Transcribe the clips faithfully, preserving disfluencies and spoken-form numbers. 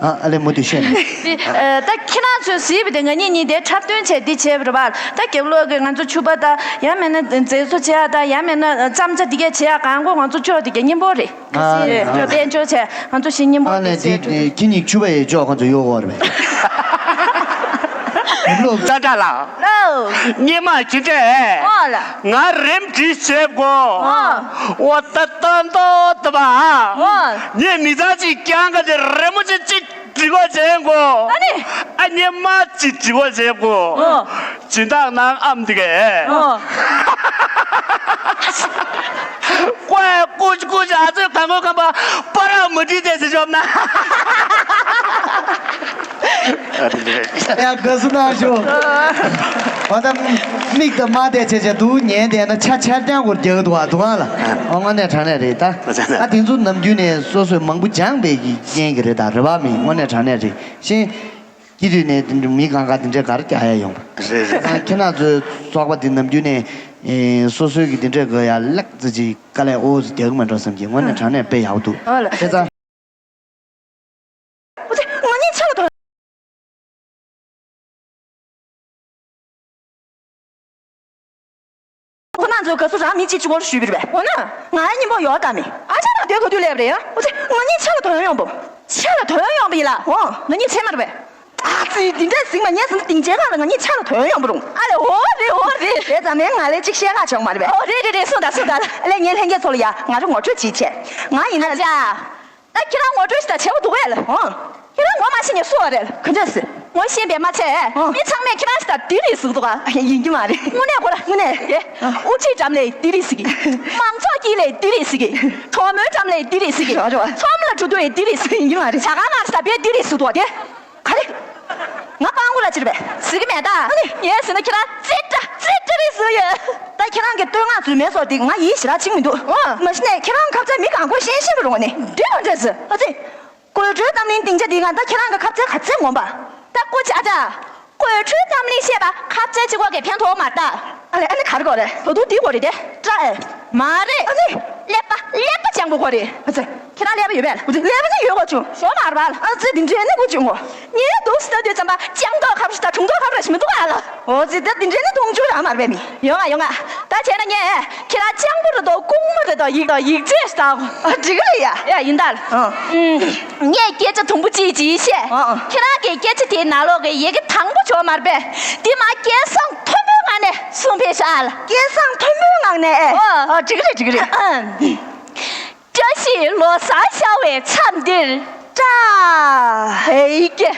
ཨ་ཨ་ལེ་མུ་མཐུད་བཤད་ནས། དེ་ཨ་ད་ཁྱེད་རང་ཚོས་གཟིགས་པ་དེ་ང་གཉིས་གཉིས་དེ་འཁྲབ་སྟོན་བྱས་འདི་བྱས་པ་རེད་པ། ད་རྒྱབ་ལོགས་ཀྱི་ང་ཚོ་ཕྱུ་པ་དང་ཡང་མིན་ན་མཛེས་བཟོ་བྱེད་ཡག་དང་ཡང་མིན་ན་བརྩམས་བྱ་འདི་གས་བྱེད་ཡག་གང་དགོས་ང་ཚོ་ཅོག་དེ་གས་མཉམ་པོ་རེད། ཨ་ཨ་ཅོག་དཔལ་འབྱོར་བྱས་ང་ཚོ་བཞི་མཉམ་པོ་ཨ་ནས་རེད་དེ་ཟེར། ཁྱེད་གཉིས་ཕྱུ་པ་ཡི་ཅོག་ཁོ་ཚོ་གཡོག་གོ་རེད་པས། ད་ད་ལ། ལོ། ཉི་མ་ཁྱི་ཏྲེ། ཨོ་ལ། ང་རིམ་བྲིས་བྱེད་དགོ་ཨོ། ཨོ་ད་ད་ད་ད་པ། ཨོ། ངས་མི་ཚང་ཅིག་རྐྱང་ག་དེ་རི་མོ་ཅིག་ཅིག་འབྲི་གོ་བྱེད་དགོ་ཨ་ནི། ཨ་ཉི་མ་ཅིག་འབྲི་གོ་བྱེད་དགོ་ཨོ། སྦྱིན་བདག་ནང་ཨམ་དེ་གས། ཨོ། ཀོའི་ཀུ་ཅི་ཀུ་ཅི་ཨ་ཚོས་གང་གོ་གང་པ་པ་ར་མི་འབྲི་དེ་ཟེར་ཞོབ་ན། ཡ་དགའ་བསུ་གནང་ཞུ། འོ་ད་མིག་དང་མ་བལྟས་བྱས་བྱས་འདུག་ཉན་བསྡད་ན་ཆ་ཆར་རྐྱང་སྐོར་རྒྱག་གི་འདུག་ཨ་འདུག་ཨ་ལ། ཨ་དངོས་གནས་དྲང་གནས་རེད་ད། ཨ་དེ་ཚོ་ནམ་རྒྱུན་ནས་སོ་སོས་མང་པོ་སྦྱངས་པའི་གི་རྐྱེན་གྱིས་རེད་ད་རེད་པ། མི་དངོས་གནས་དྲང་གནས་རེད་ཤེས། སྐྱིད་དུས་ནས་དེ་འདྲ་མི་གང་ག་དེ་འདྲའི་གར་རྒྱག་ཡ་ཡོང་པ། རེད་རེད། ཨ་ཁྱེད་རང་ཚོའི་ཚོགས་པ་དེ་ནམ་རྒྱུན་ནས་ཨེ་སོ་སོའི་གི་དེ་འདྲའི་དགོས་ཡ་ལེགས་ཙི་ཅིག་དཀའ་ལས་ཨོ་ཙི་རྒྱག་གི་མེད་འགྲོ་བསམ་གྱི་དངོས་གནས་དྲང་གནས་དཔེ་ཡག་པོ་འདུག་ཨོ་ལ། བྱས་ཙང་། ཨོ་ཙི་ང་གཉིས་ཆ་ལ་དོན། ཁོ་རང་ཚོའི་དགའ་བསུ་རང་མི་གཅིག་གཅིག་པོར་ཞུས་པ་རེད་པས། འོ་ན། ང་ཡང་སྙིང་པོ་ཡོད་དམ་མི། ཨ་ཅག་དང་དེ་ག་དུས་སླེབས་རེད་ཡ། ཨོ་ཙི་ང་གཉིས་ཆ་ལ་དོན་ཡོང་པོ། ཆ་ལ་དོན་ཡོང་པ་ཡིན་ལ། འོ། ང་གཉིས་ཆེ་མ་རེད་པས། ཨ་ཙི་འདི་འདྲ་ཟིང་མ་ཉན་སོང་ན་སྡིངས་ཆའི་སྒང་ལ་ང་གཉིས་ཆ་ལ་དོན་ཡོང་པོ་རུང་། ཨ་ལེ་འོ་རེད་འོ་རེད། དེ་ཙམ་ནས་ང་ལས་གཅིག་བཤད་ཁ་བྱུང་མ་རེད་པས། ཨོ་རེད་རེད་རེད་སོང་ད་སོང་ད། ཨ་ལེ་ངས་ལྷན་རྒྱས་ཚོ་ལ་ཡ་ང་རང་ངོ་སྤྲོད་ཅིག་བྱས། ང་ཡིན་ན། ཨ་ཅག་ད་ཁྱེད་རང་ངོ་སྤྲོད་ཞིག་དང་བྱེད་པོ་འདུག་གས་ལ། ཨང་། ཁྱེད་རང་ངོ་མ་ཤེས་ནས་སུ་བ་རེད། ག་འདྲས་སེ། ངོ་ཤེས་པས་མ་ཚད། ཨང་། མི་ཚང་མས་ཁྱེད་རང་ཞིག་དང་འདི་རེད་ཟེར་འདུག་ག་ཡིན་གྱི་མ་རེད། དངོས་གནས་ཁོ་ར་དངོས་གནས། དེ། དབུ་ཁྲིད་འགྲམ་ལས་འདི་རེད་ཟེར་གི། མང་ཚོགས་དཀྱིལ་ལས་འདི་རེད་ཟེར་གི། གྲོགས་མོའི་འགྲམ་ལས་འདི་རེད་ཟེར་གི། རེད་བ་རེད་བ། ཚོམ་ལ་འགྲོ་དུས་འདི་རེད་ཟེར་གི། ཡིན་གྱི་མ་རེད། ཇ་ཁང་ནང་ཟ་བའི་འདི་རེད་ཟེར་འདུག་ག་དེ། ག་རེ། ང་སྤྲང་པོ་ལ་ཅི་རེད་པས། ཟེར་གི་མེད་ད། ཨ་ནི། ངས་ཟེར་ན་ཁྱེད་རང་ཙེ་ཏྲ་ཙེ་ཏྲ་རེད་ཟེར་ཡོད། ད་ཁྱེད་རང་གི་བསྟོད་བསྔགས་རྫུན་མའི་སོགས་འདི་ང་ཡིད་ཞེ་དྲག་ཆེས་མི་འདུག་ཨོ། མ་གཞི་ནས་ཁྱེད་རང་ཁ་ཚ་མི་གང་དགོས་ཤེས་ཤེས་པ་རུང་ནི། འདི་ག་འདྲས་ཟེར། ཨ་ཙི། དགོད་བྲོའི་གཏམ་གླེང་སྡིངས་ཆ་འདི་ང་ད་ཁྱེད་རང་གི་ཁ་ཚ་ག་ཚད་ངོམ་པ། ད་སྐུ་མཁྱེན་ཨ་ཅག་དགོད་བྲོའི་གཏམ་གླེང་བཤད་པ་ཁ་ཚ་གཅིག་པོ་གིས་ཕན་ཐོགས་མ་རེད་ད། ཨ་ལེ་ཨ་ནི་ག་རེ་དགོས་རེད། ད་དུང་འདི་དགོས་རེད་དེ། སྐྲ་ཨེ། མ་རེད། ཨ་ཙི། ཀླད་པ་ཀླད་པ་སྤྱང་པོ་དགོས་རེད། ཨ་ཙི། ཁྱེད་རང་ཀླད་པ་ཡོད་པས། ཨ་ཙི་ཀླད་པ་ནི་ཡོད་དགོས་བྱུང་། ཞོ་མ་རེད་པ་ལ། ཨ་ཙི་འདི་འདྲའི་ནི་དགོས་བྱུང་ངོ་། ངས་འདུག་སེ་ལྟ་དུས་ཙམ་པ་སྤྱང་མདོག་ཁ་པོ་ཞིག་དང་གྲུང་མདོག་ཁ་པོ་ར་ཞིག་མི་འདུག་ཨ་ལ། ཨོ་ཙི་ད་འདི་འདྲའི་ནི་མཐོང་ཆུང་རང་མ་རེད་པས་མི། ཡོང་ང་ཡོང་ང་། ད་བྱས་ན་ངས་ཁྱེད་རང་སྤྱང་པོ་རེད་དོ་རྐུན་མ་རེད་དོ་ཡིག་དོ་ཡིག་ཆ་ཞིག་དང་། ཨ་འགྲིག་གི་རེད་ཡ། ཡ་ཡིན་ད་ལ། ཨ། ངས་སྐད་ཆ་དུམ་བུ་གཅིག་ཅིག་བཤད། ཨ་ཨ། ཁྱེད་རང་གིས་སྐད་ཆ་དེའི་ནང་ལོགས་ཀྱི་ཡི་གེ་དང་པོ་ཆོག་མ་རེད་པས། འདི་མ་སྐལ་བཟང་མཐོན་པོའི་ངང་ནས་གསུང་ཕེབས་ཤོག་ཨ་ལ། སྐལ་བཟང་མཐོན་པོའི་ངང་ནས་ཨེ། ཨོ། ཨ་འགྲིག་གི་རེད་འགྲིག་གི་རེད། ཨ། བཀྲ་ཤིས་ལོ་གསར་ཤར་བའི་མཚམས་འདིར། བཀྲ། ཧེ་ཀྱེ།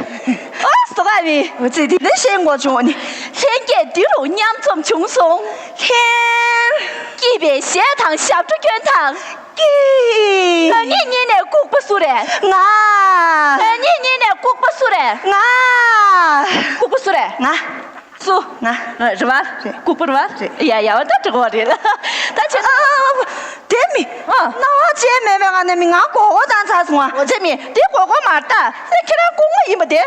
ཨོ་སོ་ག་མི། འོ་ཙི་དེ་ནས་ཤེས་དགོས་བྱུང་ནི། ལྷན་རྒྱས་འདི་རུ་མཉམ་འཛོམས་བྱུང་སོང་། ལྷན། སྐྱིད་པའི་གཞས་དང་ཞབས་བྲོ་སྐྱོན་དང་། སྐྱིད། ང་གཉིས་གཉིས་ནས་ལྐུགས་པ་སུ་རེད། ང་། ང་གཉིས་གཉིས་ནས་ལྐུགས་པ་སུ་རེད། ང་། ལྐུགས་པ་སུ་རེད། ང་། སུ། ང་། རེད་བ། རེད། ལྐུགས་པ་རེད་བ། རེད། ཡ་ཡ་བ་ད་འགྲིག་གོ་རེད། ད་ཁྱེད། ཨ། དེ་མི། ཨ། སྣང་བ་ཅན་མེད་པའི་ངང་ནས་མི་ང་མགོ་སྐོར་བཏང་ཚར་སོང་ཨ། འོ་ཙི་མི། དེ་མགོ་སྐོར་མ་རེད་ད། ཨ་ཁྱེད་རང་ལྐུགས་མ་ཡིན་པ་དེ།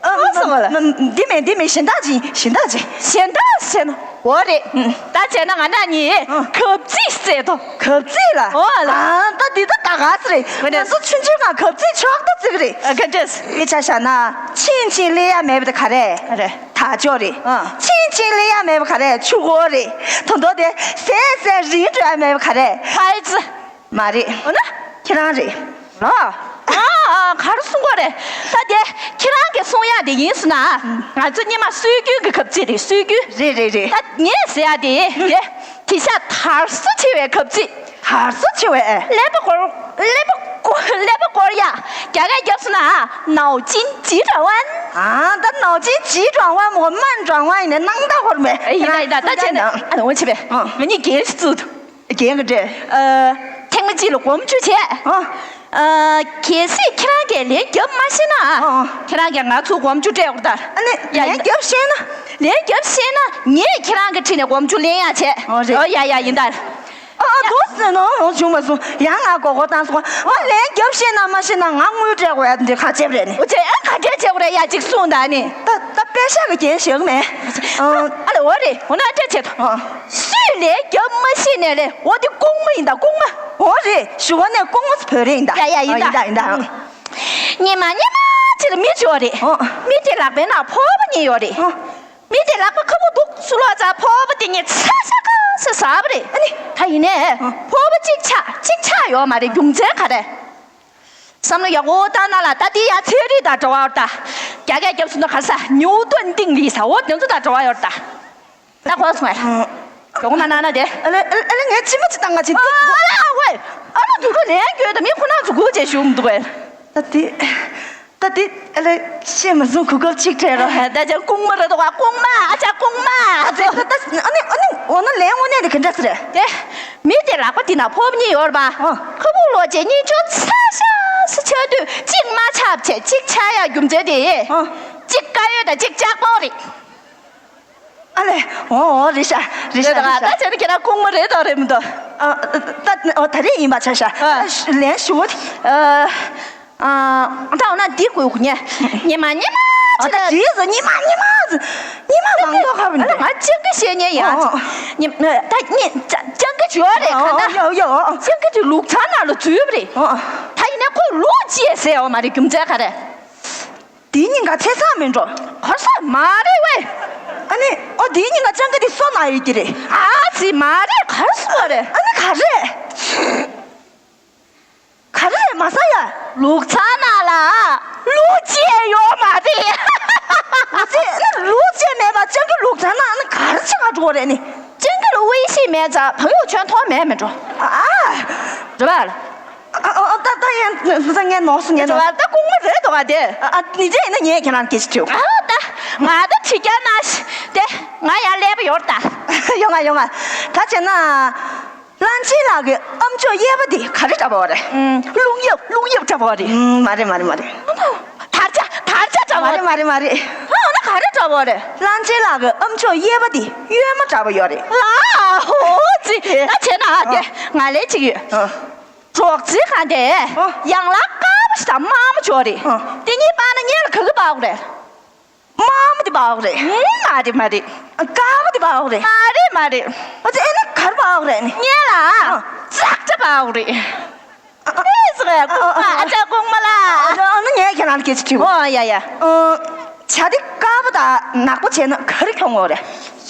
ཨ་ཨ་སོང་བ་ལ། མ་མ་འདི་མིན་འདི་མིན་གཞན་དག་ཅིག་གཞན་དག་ཅིག་གཞན་དག་ཟེར་ན། འོ་རེད། ཨ། ད་བྱས་ན་ང་འདྲ་གཉིས། ཨ། གབ་ཚིག་བཙལ་དོ། གབ་ཚིག་ལ། འོ་ལ། ཨ་ད་འདི་ད་ད་ག་ཟེ་རེད། ང་ཚོ་ཆུང་ཆུང་ང་གབ་ཚིག་ཆོག་ད་ཚིག་རེད། ཨ་ག་འདྲས། དཔེ་ཆ་བཞག་ན་ཕྱིན་ཕྱིན་སླེབས་ཡ་མེད་པ་དེ་ག་རེད། ཨ་རེད། ད་ཅོག་རེད། ཨ། ཕྱིན་ཕྱིན་སླེབས་ཡ་མེད་པ་ག་རེད། ཆུ་འཁོར་རེད། ད་དོ་དེ་ཟད་ཟད་རིང་འགྲོ་ཡ་མེད་པ་ག་རེད། ཕ་ཡི་ཙི། མ་རེད། འོ་ན། ཁྱེད་རང་རེད། ལ། ཨ་ཨ་ག་རེ་གསུང་གོ་རེད། ད་དེ་ཁྱེད་རང་གིས་གསུང་ཡ་དེ་ཡིན་སོང་ན། ང་ཚོ་སྔོན་མ་སྲོལ་རྒྱུན་གྱི་གབ་ཚིག་རེད་སྲོལ་རྒྱུན། རེད་རེད་རེད། ད་ངས་ཟེར་ཡ་དེ་དེ་དེ་ཤ་དར་སོ་ཆེ་བའི་གབ་ཚིག་དར་སོ་ཆེ་བའི་ཀླད་པ་སྐོར་ཀླད་པ་སྐོར་ཀླད་པ་སྐོར་ཡ་རྒྱ་སྐད་རྒྱབ་སོང་ན་脑筋急转弯། ཨ་ད་脑筋急转弯མོ་慢转弯ཡིན་ནས་སྣང་དག་སྐོར་མེད། ཡིན་ད་ཡིན་ད་ད་བྱས་ན་ཨ་འོ་ཆེ་བས། ཨ། ང་གཉིས་འགན་ཞིག་བཙུགས་འདུག་རྒན་གྱི་འདྲེ། ཨ། ཐེངས་མ་གཅིག་ལ་སྒོམ་ཆུ་བྱས། ཨ། ཨ། གལ་སྲིད་ཁྱེད་རང་གིས་ལན་རྒྱབ་མ་ཤེས་ན། ཨ། ཁྱེད་རང་གིས་ང་ཚོ་སྒོམ་ཆུ་སྤྲད་དགོས་ད། ཨ་ནི་ཡ་ལན་རྒྱབ་ཤེས་ན། ལན་རྒྱབ་ཤེས་ན་ངས་ཁྱེད་རང་གི་འཁྲིས་ནས་སྒོམ་ཆུ་ལེན་ཡག་བྱས། ཨོ་རེད། ཨོ་ཡ་ཡ་ཡིན་ད། ཨ་ཨ་འདུག་ཟེར་ནོ་འོང་བྱུང་མ་སོང་ཡང་ང་མགོ་སྐོར་བཏང་སོང་ཨ་ལན་རྒྱབ་ཤེས་ན་མ་ཤེས་ན་ང་དངུལ་སྤྲད་དགོས་ཡ་འདི་ག་བྱས་པ་རེད་ནི། ཨོ་ཅེ་ཨ་ག་འདྲས་བྱས་དགོས་རེད་ཡ་གཅིག་གསུངས་ད་ནི། ད་ད་པེ་ཤག་གི་རྒྱན་ཞིག་མེད། ཨ་ཨ་ལ་འོ་རེད་འོ་ན་འདྲས་བྱས་ད། ཨ། སུས་ལན་རྒྱབ་མ་ཤེས་ནས་ལས་འོ་དེ་ལྐུགས་མ་ཡིན་ད་ལྐུགས་མ། འོ་རེད་ཞུ་བ་ནས་ལྐུགས་མ་བོད་རེད་ཡིན་ད། ཡ་ཡ་ཡིན་ད། ཡིན་ད་ཡིན་ད། ཉི་མ་ཉི་མ་ དེ་ལ་མི་ཅིག་ཡོད་རེད། ཨོ། མི་དེ་ལག་པའི་ནང་ཕོར་པ་གཉིས་ཡོད་རེད། ཨོ། མི་དེ་ལག་པ་ཁ་སྦུབ་འདུག་སུ་ལོག་ཙང་ཕོར་པ་དེ་གཉིས་ཚ་ཤ་ག་ས་ཟ་བ་རེད། ཨ་ནི། ད་ཡིན་ནའི། ཨོ། ཕོར་པ་གཅིག་ཆག་གཅིག་ཆག་ཡོད་མ་རེད། རྒྱུ་མཚན་ག་རེ། བསམ་བློ་ཡག་པོ་བཏང་ན་ལ། ད་དེ་ཡང་ཚན་རིག་དང་འབྲེལ་བ་ཡོད་ད། རྒྱ་སྐད་རྒྱབ་སོང་ན་ག་ས་ནིའུ་ཏོན་ཏིང་ལི་ས་འོ་དེ་ཚོ་དང་འབྲེལ་བ་ཡོད་ད། ད་གོ་སོང་ངས། གོ་མ་ན་ན་དེ། ཨ་ལེ་ཨ་ལེ་ངས་ཅི་མ་ཅི་བཏང་ང་ཅི། ཨ་ལེ་ཨ་ཝེ། ཨ་ལོ་འདུག་གོ་ལན་གྱོད་ད་མི་ཁོ་ན་ཚོ་གོ་བྱས་ཞུ་མི་འདུག་གས། ད་དེ། ད་དེ་ཨ་ལེ་ཤེས་མ་སོང་། གོ་སྐབས་ཅིག་སྤྲད་རོགས། ད་ཅག་ལྐུགས་མ་རེད་དོ། ལྐུགས་མ། ཨ་ཅག་ལྐུགས་མ། ད་ད་ཨ་ནི་ཨ་ནི་འོ་ན་ལན་དངོས་གནས་དེ་ག་འདྲ་ཟེར་རེད། དེ། མི་དེ་ལག་པ་དེ་ན་ཕོར་པ་གཉིས་ཡོད་རེད་པ། ཨ། ཁ་སྦུབ་ལོག་བྱས་གཉིས་ཆོ་ཚ་ཤ་ས་ཆགས་དུས་གཅིག་མ་ཆག་བྱས་གཅིག་ཆག་ཡ་རྒྱུ་མཚན་དེ། ཨ། གཅིག་དཀར་ཡོལ་དང་གཅིག་ལྕགས་པོ་རེད། ཨ་ལེ། འོ་འོ་རེད་ཤག་རེད་ཤག་རེད་ཤག་ད་བྱས་ན་ཁྱེད་རང་ལྐུགས་མ་རེད་དོ་རེད་མི་འདུག་ཨ། ད་འོ་ད་རེས་ཡིན་པ་ཆ་ཤག་ཨ། ལན་ཞུ་བ་དེ། ཨ། ཨ། ད་འོ་ན་འདི་དགོས་ཀྱི་ཉེ། ཉི་མ་ཉི་མ་ཨ། ཅི་ད་ལ་ཇི་ཡོད་ཉི་མ་ཉི་མ་ཉི་མ་མང་དོ་ཁ་བ་ཨ་ལ་ང་སྤྱང་ཀི་བཤད་ཉེ་ཡ། ཨོ། ཉི་མ་ད་ཉི་སྤྱང་ཀི་ཅོ་རེད་ཁ་ན། ཡོ་ཡོ། སྤྱང་ཀི་ཅོ་ལུག་ཚང་ནང་ལ་འཛུལ་བ་རེད། ཨོ། ད་ཡིན་ན་ཁོ་ལུག་ཅེས་ཟེར་ཡོད་མ་རེད། རྒྱུ་མཚན་ག་རེ། དེའི་ཉིན་ག་ཚེས་བཟང་མིན་འགྲོ། གར་ས་མ་རེད་ཝེ། ཨ་ནི་ཨོ་དེའི་ཉིན་ག་སྤྱང་ཀི་དེ་སོ་ན་ཡོད་ཀྱི་རེད། ཨ་ཙི་མ་རེད། གར་སོ་རེད། ཨ་ནི་ག་རེད། ག་རེ་རེད་མ་ས་ཡ། ལུག་ཚང་ནང་ལ་ལུག་ཅེས་ཡོད་མ་རེད། ཨ་ཙི་ཨ་ནི་ལུག་ཅེས་མེད་པ་སྤྱང་ཀི་ལུག་ཚང་ནང་ཨ་ནི་ག་རེ་བྱེད་ག་འགྲོ་རེད་ནི། སྤྱང་ཀི་ལ་ཝེ་ཤིང་མེད་ཙང་朋友圈ཐོག་མེད་མི་འགྲོ། ཨ། རེད་པ། ཨ་ཨ་ཨ་ད་ད་ཡན་ས་ངས་ནོར་སོང་ངས་ནོར། ད་ལྐུགས་མ་རེད་དོ་ང་དེ། ཨ་ནི་དེ་ཡིན་ན་ངས་ཁྱེད་རང་སྐད་ཆ་དྲིའོ། ཨ་ད་ང་ད་ཁྱི་སྐྱ་ན་དེ་ང་ཡང་ཀླད་པ་ཡོད་ད། ཡོང་ང་ཡོང་ང་། ད་བྱས་ན། གླང་ཆེན་ལགས་ཀྱི་ཨ་མཆོག་གཡས་པ་དེ་ག་རེ་འདྲ་པོ་རེད། ཨུམ། རླུང་གཡབ་རླུང་གཡབ་འདྲ་པོ་རེད། ཨུམ། མ་རེད་མ་རེད་མ་རེད། དར་ཆ་དར་ཆ་འདྲ་པོ་མ་རེད་མ་རེད་མ་རེད། ཨ་འོ་ན་ག་རེ་འདྲ་པོ་རེད། གླང་ཆེན་ལགས་ཀྱི་ཨ་མཆོག་གཡས་པ་དེ་གཡོན་མ་འདྲ་པོ་ཡོད་རེད། ལ་ཧོ་ཙི་ད་བྱས་ན་ཨ་དེ་ང་ལས་ཅིག་ཡོད། ཨ། གྲོགས་ཚེ་གང་དེ་ཨ་ཡང་ལ་དཀར་པོ་ཞིག་དང་དམར་མོ་ཅོ་རེད། ཨ། དེ་གཉིས་བར་ན་གཉེན་ལ་ག་གི་བབ་རེད། དམར་མོ་དེ་བབ་རེད། ཨུམ། མ་རེད་མ་རེད། དཀར་པོ་དེ་བབ་རེད། མ་རེད་མ་རེད། ཨ་ཙི་ཨེ་ན་གར་བབ་རེད་ནི། གཉེན་ལ་ཙག་ཅ་བབ་རེད། ཨེ་ཟེར་ལྐུགས་མ་ཨ་ཅག་ལྐུགས་མ་ལ། ཨ་ནི་ངས་ཁྱེད་རང་ལ་སྐད་ཆ་དྲིའོ། ཨོ་ཡ་ཡ། ཨ། བྱ་དེ་དཀར་པོ་དང་ནག་པོ་བྱས་ན་ག་རེ་གྱོང་ངོ་རེད།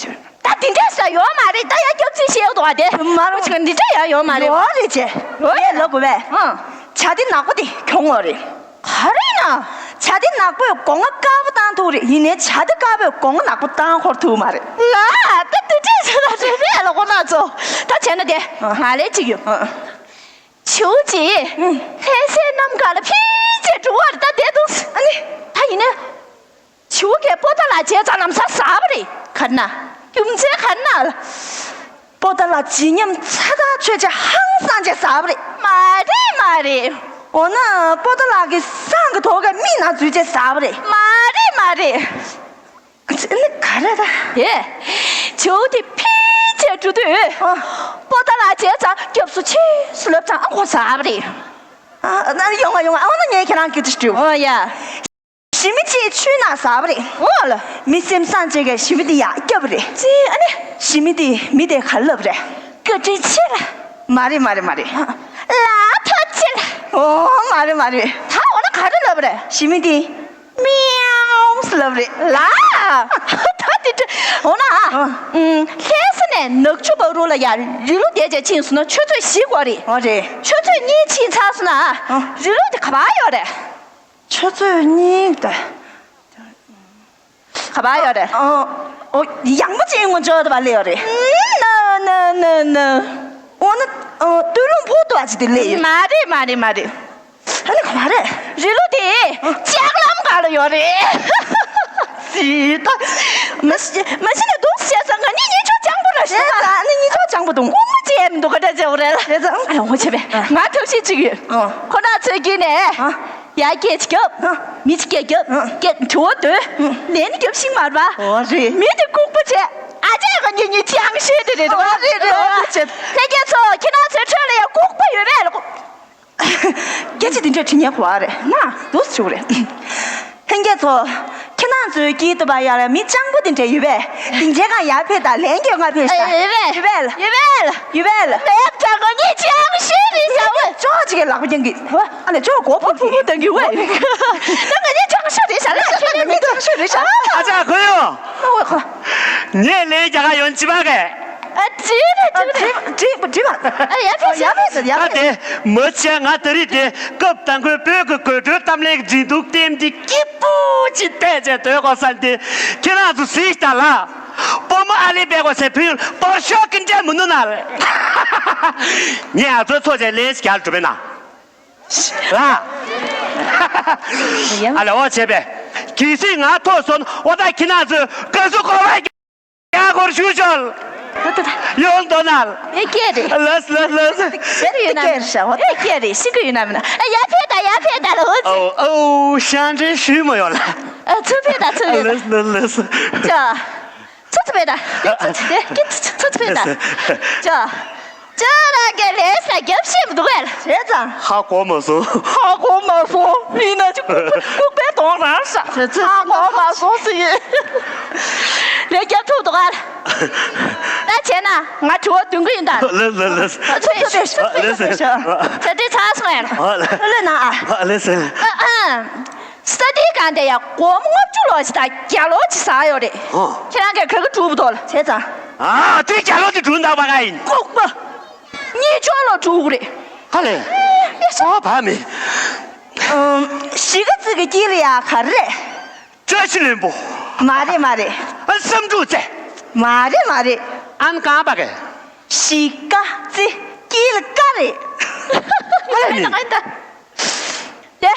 ད་དེ་འདྲ་ས་ཡོད་མ་རེད། ད་ཡ་སྐྱབས་རྗེ་བཤད་འདུག་ཨ་དེ། མ་རུང་ཅིག་འདི་འདྲ་ཡ་ཡོད་མ་རེད། ཡོད་རེད་ཅེ། ཡོད་རེད་ལབ་དགོས་པས། ཨང་། བྱ་དེ་ནག་པོ་དེ་གྱོང་ངོ་རེད། ག་རེ་ན། བྱ་དེ་ནག་པོས་སྒོ་ང་དཀར་པོ་བཏང་ཐུབ་རེད། ཡིན་ནའི་བྱ་དེ་དཀར་པོས་སྒོ་ང་ནག་པོ་བཏང་འཁོར་ཐུབ་མ་རེད། ལ་ད་དེ་འདྲས་ཟེར་ལ་རེད་རེད་ལ་ཁོ་ན་ཚོ། ད་བྱས་ན་དེ་ང་ལས་ཅིག་ཡོད། ཨང་། བྱིའུ་ཅིག་ལྷ་སའི་གནམ་གང་ལ་ཕྱིན་ཆད་འགྲོ་བར་ད་བསྡད་འདུག་ཨ་ནི་ད་ཡིན་ན། བྱིའུ་གས་པོ་ཏ་ལ་བྱས་ཙང་ལམ་སང་ཟ་བ་རེད། ག་རེ་ན། རྒྱུ་མཚན་ག་རེ་ན། པོ་ཏ་ལ་བརྗིད་ཉམས་ཚ་ཐག་ཆོད་ཅེས་ཧང་སངས་ཅེས་ཟ་བ་རེད། མ་རེད་མ་རེད། འོ་ན་པོ་ཏ་ལ་གི་སང་གི་ཐོག་ག་མིག་ནང་འཛུལ་ཅེས་ཟ་བ་རེད། མ་རེད་མ་རེད། ཨ་ནི་ག་རེ་ད། དེ། བྱིའུ་དེ་ཕྱིན་ཆད་འགྲོ་དུས། ཨ། པོ་ཏ་ལ་བྱས་ཙང་སྐྱབས་སུ་མཆི་ཟེར་ལབ་ཙང་ཨ་ཁོ་ཟ་བ་རེད། ཨ་ཨ་ཡོང་ང་ཡོང་ང་། ཨ་འོ་ན་ངས་ཁྱེད་རང་སྐད་ཆ་དྲིའོ། ཨོ་ཡ། ཞི་མི་གཅིག་ཆུའི་ནང་ཟགས་པ་རེད། འོ་ལ། མི་སེམས་བཟང་བྱེད་མཁན་ཞི་མི་དེ་ཡར་བསྐྱབས་པ་རེད། ཅི་ཨ་ནི། ཞི་མི་དེས་མི་དེ་ག་རེ་ལབ་རེད། བཀའ་དྲིན་ཆེ་ལ། མ་རེད་མ་རེད་མ་རེད། ལ་ཐོ་ཆེ་ལ། ཨོ་མ་རེད་མ་རེད། ད་འོ་ན་ག་རེ་ལབ་རེད། ཞི་མི་དེས་མིའུ་ལབ་རེད་ལ། ད་དེ་འདྲ་འོ་ན། ཨ། ལྷ་ས་ནས་ནག་ཆུ་བར་ལ་ཡར་རི་ལུ་བསྡད་བྱས་ཕྱིན་སོང་ན་ཆུ་ཚོད་བཞི་འགོར་རེད། འོ་རེད། ཆུ་ཚོད་གཉིས་ཕྱིན་ཚར་སོང་ན། ཨ། རི་ལུ་དེ་ག་པར་ཡོད་རེད། ཆུ་ཚོད་གཉིས་ད། ག་པར་ཡོད་རེད། ཨ། ཨོ། ཡང་པོ་ཅན་ངོ་ཅོག་ཏུ་བ་ལེ་ཡོད་རེད། ན་ན་ན་ན། འོ་ན། ཨ། སྟོད་ལུང་ཕུ་ཏུ་བ་ཅི་དེ་ལེ་ཡོད། མ་རེད་མ་རེད་མ་རེད། ཨ་ནི་ག་པར་རེད། རི་ལུ་དེ་ལྕགས་ལམ་སྒང་ལ་ཡོད་རེད། ཙི་ད། མ་གཞི་མ་གཞི་ནས་འདུག་བྱས་ཙང་ང་གཉིས་གཉིས་ཆོག་སྤྱང་པོ་ར་ཤི་ད། ཨ་ནི་གཉིས་ཆོག་སྤྱང་པོ་འདུག་ངོ་མ་ཅི་ཡང་མི་འདུག་ག་འདྲ་བྱས་འོ་རེད་ལ། བྱས་ཙང་ཨ་ཡོང་བ་བྱས་པས། ང་ཐབས་ཤེས་ཅིག་ཡོད། ཨ། ཁོ་ན་ཚོས་གིས་ནས། ཨ། ཡ་སྐད་ཅིག་རྒྱབ། ཨ། མི་ཅིག་སྐད་རྒྱབ། ཨ། སྐད་དྲི་བ་འདོན། ཨ། ལན་རྒྱབ་ཤིང་མར་བ། འོ་རེད། མི་དེ་ལྐུགས་པ་བྱས། ཨ་ཅག་ག་ཉེ་ཉེ་ཅང་ཤེས་དེ་རེད། འོ་རེད་རེད། འོ་རེད་བྱས། ལྷན་རྒྱས་ཚོ་ཁྱེད་རང་ཚོའི་ཁྲོད་ལ་ཡང་ལྐུགས་པ་ཡོད་པས་ལ། སྐད་ཆ་དེ་འདྲ་དྲི་ཉན་གོ་བ་རེད་ན་འདུག་ཞུ་རེད། ལྷན་རྒྱས་ཚོ། ཁྱེད་རང་ཚོའི་དཀྱིལ་དུ་བ་ཡ་ལ་མི་སྤྱང་པོ་དེ་འདྲ་ཡོད་པས། སྡིངས་ཆའི་སྒང་ཡར་ཕེབས་དང་ལན་རྒྱག་ང་ཕེབས་ཤག་ཡོད་པས་ཡོད་པས་ལ། ཡོད་པས་ལ། ཡོད་པས་ལ། ལས་དྲག་ག་ཉེ་ཅང་ཤེས་རེད་ཟེར་བས། ཅོག་ཅིག་གི་ལག་པ་རྒྱང་གི་ཨ་ལས་ཅོག་གོ་ཕུ་ཕུ་ཕུ་ཕུ་དང་གི་ཝེ། ད་ང་ཉེ་ཅང་ ཨ་ཅག་ཁོ་ཡོ། ཨོ་ཁོ། ངས་ལན་རྒྱག་ག་ཡོང་ཅི་བ་གས། ཨ་ཅི་རེད་ཅི་རེད། ཨ་ཅི་རེད་ཅི་རེད། ཨ་ཡ་ཕེ་ཡ་ཕེ་ཡ་ཨ་ཕེ། དེ་མ་བྱས་ང་ད་རེས་དེ་སྐབས་དང་པོའི་བོད་ཀྱི་དགོད་བྲོའི་གཏམ་གླེང་གི་མཛེས་སྡུག་ལྟེམ་དེ་སྐྱིད་པོ་ཅིག་བལྟས་བྱས་སྡོད་དགོས་བསམ་སྟེ་ཁྱེད་རང་ཚོ་གཟིགས་དང་ལ། སྤོ་མོ་ཨ་ལི་པད་གོ་སེ་ཕུལ་པོ་ཤོ་ཀི་འདྲ་མི་འདུག་ན། ངས་ཨ་ཚོའི་ཚོ་བྱས་ལན་ཞིག་རྒྱག་གྲུབ་པས་ན། ལ། ཨ་ལ་འོ་བྱས་པས། གལ་སྲིད་ང་ཐོབ་སོང་འོ་ད་ཁྱེད་རང་ཚོས་དགའ་བསུ་གོ་བ་རྒྱག་སྐོར་ཞུ་ཆོག་ད་ད་ད། ཡོང་དོ་ན། ཨེ་སྐད་རེད། ལགས་ལགས་ལགས། ཤེར་ཡོད་ན་མིན། ཤེར་ཤ་བ། ཨེ་སྐད་རེད། ཤེས་ཀྱི་ཡོད་ན་མིན། ཨ་ཡ་ཕེ་ད་ཡ་ཕེ་ད་ལ་འོ་ཙི། ཨོ་ཨོ་ཤང་ཀྲེན་ཞུས་མ་ཡོང་ལ། ཨ་ཚུ་ཕེ་ད་ཚུ་ཕེ་ད། ལགས་ལགས་ལགས། ཅོ། ཚུ་ཚུ་ཕེ་ད། ཚུ་ཚུ་ཕེ་ད། ཚུ་ཚུ་ཕེ་ད། ལགས་སོ། ཅོ། ཅོ་རང་གི་ལས་ས་རྒྱབ་ཤེས་མི་འདུག་གས། བྱས་ཙང་། ཧ་གོ་མ་སོང་། ཧ་གོ་མ་སོང་། ཡིན་ན་ཅི་ལྐུགས་པའི་གདོང་རང་ཤ། ཧ་གོ་མ་སོང་ཟེར་ཡིན། ལས་རྒྱབ་ཐུབ་འདུག་གས། ད་བྱས་ན་ང་དྲི་བ་བདུན་གི་ཡིན་ད། ལགས་ལགས་ལགས། ཚུ་ཚུ་ཕེ་ཤ། ལགས་སོ། ད་དེ་ཚར་སོང་ཡ། ཨ་ལས། ལགས་ན་ཨ། ཨ་ལས་སོ། ཨ་ཨ། ས་ཏི་གང་དེ་ཡང་སྒོར་མོ་ལྔ་བཅུ་ལོ་ཅིག་དང་བརྒྱ་ལོ་ཅིག་ཟ་ཡོད་རེད། ཨོ། ཁྱེད་རང་གིས་ག་གི་སྒྲུབ་དོ་ལ། བྱས་ཙང་། ཨ་དེ་བརྒྱ་ལོ་དེ་སྒྲུབ་ན་བ་ག་ཡིན། ལྐུགས་པ། གཉིས་བཅུ་ལོ་སྒྲུབ་རེད། ཧ་ལས། ཨོ་བ་མི། ཨམ། གཞིས་ཀ་རྩེ་གི་དཀྱིལ་ལ་ཡ་ག་རེ་རེད། བཀྲ་ཤིས་ལྷུན་པོ། མ་རེད་མ་རེད། ཨ་བསམ་འགྲུབ་རྩེ། མ་རེད་མ་རེད། ཨན་གང་བ་ག་གཞིས་ཀ་རྩེ་དཀྱིལ་ཀ་རེད། ཧ་ལས་མི། དེ།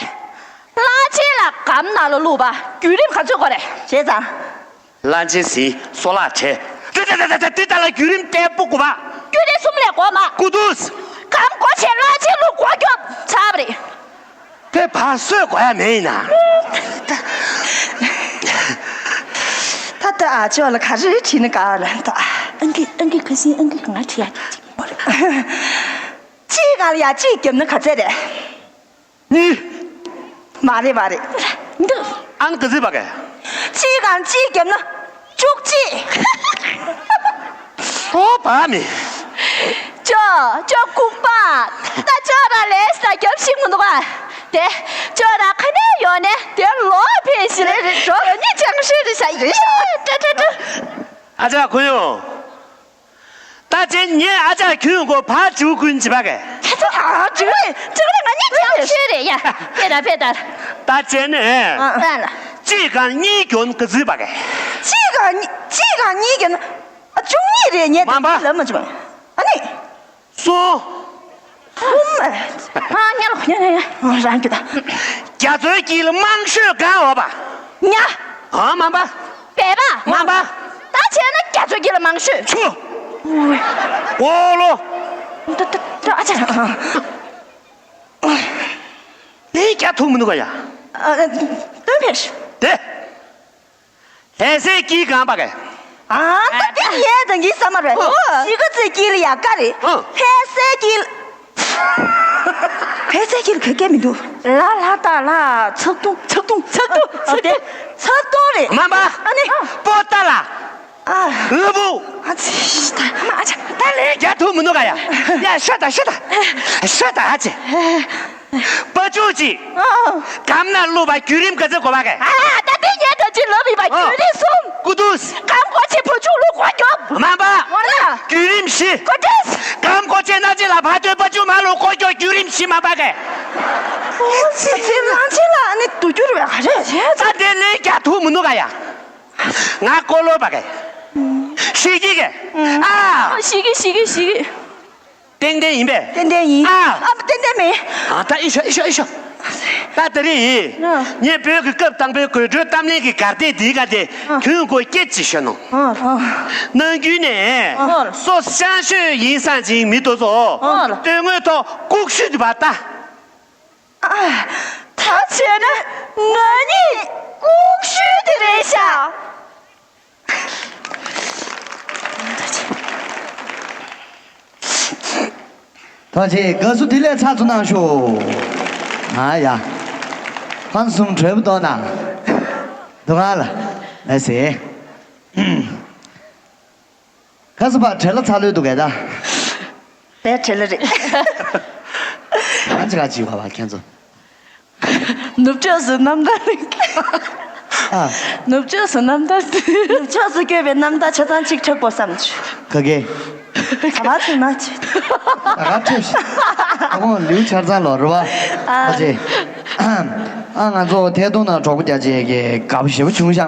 གླང་ཆེན་ལ་སྒམ་ནང་ལ་བླུགས་པ་བརྒྱུད་རིམ་ག་ཚོད་དགོས་རེད། བྱས་ཙང་། གླང་ཆེན་ཟིན་སོ་ལག་བྲལ། དེ་དེ་དེ་དེ་དེ་ལ་བརྒྱུད་རིམ་བརྟན་པོ་དགོས་པ། བརྒྱུད་རིམ་གསུམ་ལས་འགོར་མ། ཀུ་ཏུས། སྒམ་སྒོ་ཕྱེ་གླང་ཆེན་ལུག་སྒོ་སྐྱོབ་ཚར་བ་རེད། དེ་བར་སོད་དགོས་ཡ་མེད་ཡིན་ན། ད་ལྟ་ཨ་ཅོ་ལ་ག་རེ་བྲིས་ན་དགའ་བ་ལ་ད། ཨང་ཀི་ཨང་ཀི་ཁ་སང་ཨང་ཀི་གང་བྲིས་ཡ་ཅིག་མ་རེད། གཅིག་གང་ལ་ཡ་གཅིག་བརྒྱབ་ན་ག་ཚད་རེད། གཉིས། མ་རེད་མ་རེད། འདི། ཨང་ག་ཚོད་བ་གས། གཅིག་གང་གཅིག་བརྒྱབ་ན་བཅུ་གཅིག་ཨོ་བ་མི། ཅོ་ཅོ་ལྐུགས་པ། ད་ཅོ་ར་ལས་ས་རྒྱབ་ཤིག་མི་འདུག་ག་དེ་ཅོ་ར་ཁ་ནས་ཡོང་ནས་དེ་ལོ་ཕེ་ཞིག་རེད་རེད་འགྲོ་ཉི་ཅང་ཧྲི་རེད་ཤ་ཡིན་ཤ་ཏྲ་ཏྲ་ཏྲ། ཨ་ཅག་ཁུ་ཡོང་། ད་ཅན་ངས་ཨ་ཅག་ཁྱོད་མགོ་བ་ཅུ་ཀུན་བྱེད་པ་གས། ཨ་ཅག་ཅུ་ཀུན་ཅུ་ཀུན་ང་གཉིས་ཀྱང་ཤེས་རེད་ཡ། ཕེ་ད་ཕེ་ད། ད་ཅན་ནས། ཨ་ལ། གཅིག་གང་གཉིས་གྱོན་ག་ཚོད་པ་གས། གཅིག་གང་གཉིས་གཅིག་གང་གཉིས་གྱོན། ཨ་བཅུ་གཉིས་རེད་ངས་མ་པ། ད་ལབ་མ་བྱུང་། ཨ་ནི། སོང་། ཧུམ། ཨ་ཉལ་ཉལ་ཉལ་ཉལ། ཨ་རང་གྱོད་ད། རྒྱ་མཚོའི་དཀྱིལ་དམངས་ཤོས་གང་འོ་བ། ཉ། ཨ་མ་པ། བལ་པ། མ་པ། ད་བྱས་ན་རྒྱ་མཚོའི་དཀྱིལ་དམངས་ཤོས། ཆུ། ཨོ་ལོ། ད་ད་ད་ཨ་ཅག་ལས་རྒྱ་ཐུག་མི་འདུག་ག་ཡ། ཨ་སྟོན་ཕེ་ཤ། དེ། ལྷ་སའི་དཀྱིལ་གང་པ་གས། ཨ་ད་དེ་ཡས་དང་གི་ས་མ་རེད། ཨོ། གཞིས་ཀ་རྩེའི་དཀྱིལ་ལ་ཡ་ཀ་རེད། ཨོ། ལྷ་སའི་དཀྱིལ། ལྷ་སའི་དཀྱིལ་ག་གས་མི་འདུག་ལ་ལ་ད་ལ་ཚག་ཏུང་ཚག་ཏུང་ཚག་ཏུང་ཚག་ཏུང་ཚག་ཏུང་རེད། མ་པ། ཨ་ནི། པོ་ཏ་ལ། ཨ། ཨུ་བུ། ཨ་ཙི་ད་མ་ཨ་ཅག་ད་ལས་རྒྱ་ཐུག་མི་འདུག་ག་ཡ། ཡ་ཤ་ད་ཤ་ད། ཤ་ད་ཨ་ཅེ། པ་ཅུ་ཅི། ཨོ། སྒམ་ནང་བླུགས་པ་བརྒྱུད་རིམ་ག་ཚོད་དགོས་པ་གས། ཨ་ད་དེ་ངས་ད་ཅི་ལབ་ཡིན་པ། ཨོ། བརྒྱུད་རིམ་གསུམ། ཀུ་ཏུས། སྒམ་སྒོ་ཕྱེ་བ་ཅུ་བླུགས་སྒོ་སྐྱོབ། མ་པ། འོ་ན། བརྒྱུད་རིམ་བཞི། ཀུ་ཏུས། སྒམ་སྒོ་ཕྱེ་ན་ཅི་ལ་ཕ་ཏོའི་པ་ཅུ་མ་བླུགས་སྒོ་སྐྱོབ་བརྒྱུད་རིམ་བཞི་མ་པ་གས། ཨོ་ཙི་ཙི་ལང་ཅི་ལ་ཨ་ནི་དུ་རྒྱུར་བས་ག་རེ་བྱས་ད་ཙི། དེ་ལས་རྒྱ་ཐུག་མི་འདུག་ག་ཡ། ང་ཀོ་ལོ་པ་གས། ཤི་གི་གས། ཨ། ཤི་གི་ཤི་གི་ཤི་གི་ཏན་ཏན་ཡིན་པས། ཏན་ཏན་ཡིན། ཨ། ཨ་ཏན་ཏན་མིན། ཨ་ད་ཨི་ཤོ་ཨི་ཤོ་ཨི་ཤོ། ད་དེ་རིང་ཡིན། ཨ། ངས་བོད་ཀྱི་སྐབས་དང་པོའི་དགོད་བྲོའི་གཏམ་གླེང་གི་གར་སྟེགས་འདིའི་སྒང་དེ། ཨ། ཁྱོད་མགོ་སྐད་ཅིག་ཤོད་ནོ། ཨ། ཨ། ནམ་རྒྱུན་ནས། ཨ། སོ་ཤང་ཤོས་ཡིན་སང་ཅིང་མི་དེ་ཚོ། ཨ། དོན་དངོས་ཐོག་ལྐུགས་ཤོས་དེ་བ་ད། ཨ། ད་བྱས་ན་ང་གཉིས་ལྐུགས་ཤོས་དེ་རེད་ཤག་ཐོག་ཆེ་དགའ་བསུ་བདེ་ལེགས་ཚར་ཚུ་གནང་ཤོག་ཨ་ཡ། ཁོང་གསུམ་གྲོས་པོ་གཏོང་ན། འདུག་ག་ལ། ལགས་སེ། ཁ་ས་པ་བྲེལ་ལ་ཚ་ལོས་འདུག་གས་ད། དེ་བྲེལ་ལ་རེད། གང་ཅི་ག་ཅི་བ་བ་ཁྱེད་ཚོ། ནུབ་ཕྱོགས་སུ་གནམ་གང་རིང་། ཨ། ནུབ་ཕྱོགས་སུ་རྣམ་ཐར་དེ། ནུབ་ཕྱོགས་སུ་བསྐྱོད་པའི་རྣམ་ཐར་ཆ་ཚང་གཅིག་འཁྲབ་དགོས་བསམ་བྱུང་། ག་གེ། ག་པར་ཐོན་ན་ཆེ། ད་ག་ཐོས་ཤིག་ད་དགོང་ལེའུ་ཆ་ཚང་ལོ་རེད་བ། ཨ། ཨ་ཅེ། ཨ་ང་ཚོ་ཐད་གཏོང་ནང་གྲོགས་པོ་རྒྱ་ཆེ་གི་དགའ་པོ་ཞེ་པོ་བྱུང་ཤག་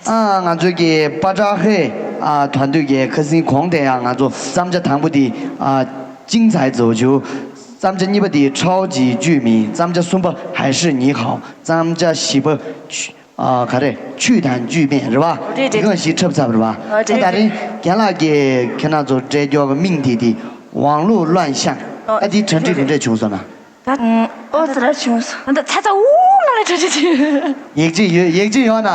ཨ་ང་ཚོ་གི་པ་ཏྲ་ཧེ། ཨ་དོན་དུ་གི་ཁ་སང་གོང་དེ་ཡང་ང་ཚོ་བརྩམས་བྱ་དང་པོ་དེ་ཨ་ཅིང་ཚའི་ཛོ་ཇུ། བརྩམས་བྱ་གཉིས་པ་དེ་ཁྲའོ་ཅི་ཇུས་མིན། བརྩམས་བྱ་གསུམ་པ་ཧའི་ཧྲི་ཉི་ཧའོ། བརྩམས་བྱ་བཞི་པ་ཆུ། ཨ་ག་རེ། ཆུ་དང་ཆུ་སྨན་རེད་བ། རེད་རེད། དེ་ག་ཞིག་འཁྲབ་ཚར་བ་རེད་བ། ཨ་རེད། ད་རེད། རྒན་ལགས་ཀྱིས་ཁྱེད་རང་ཚོ་སྤྲད་རྒྱུ་གི་མིང་དེ་དེ་ཝང་ལུའུ་ལོན་ཤང་། ཨ་དེ་གྲ་སྒྲིག་ག་འདྲས་བྱུང་སོང་ན། ད་ཨོ་ཙི་ར་བྱུང་སོང་། ད་ཚ་ཚ་འུ་མ་ལ་གྲ་སྒྲིག་བྱུང་། ཡིག་ཆ་ཡོད། ཡིག་ཆ་ཡོད་ན།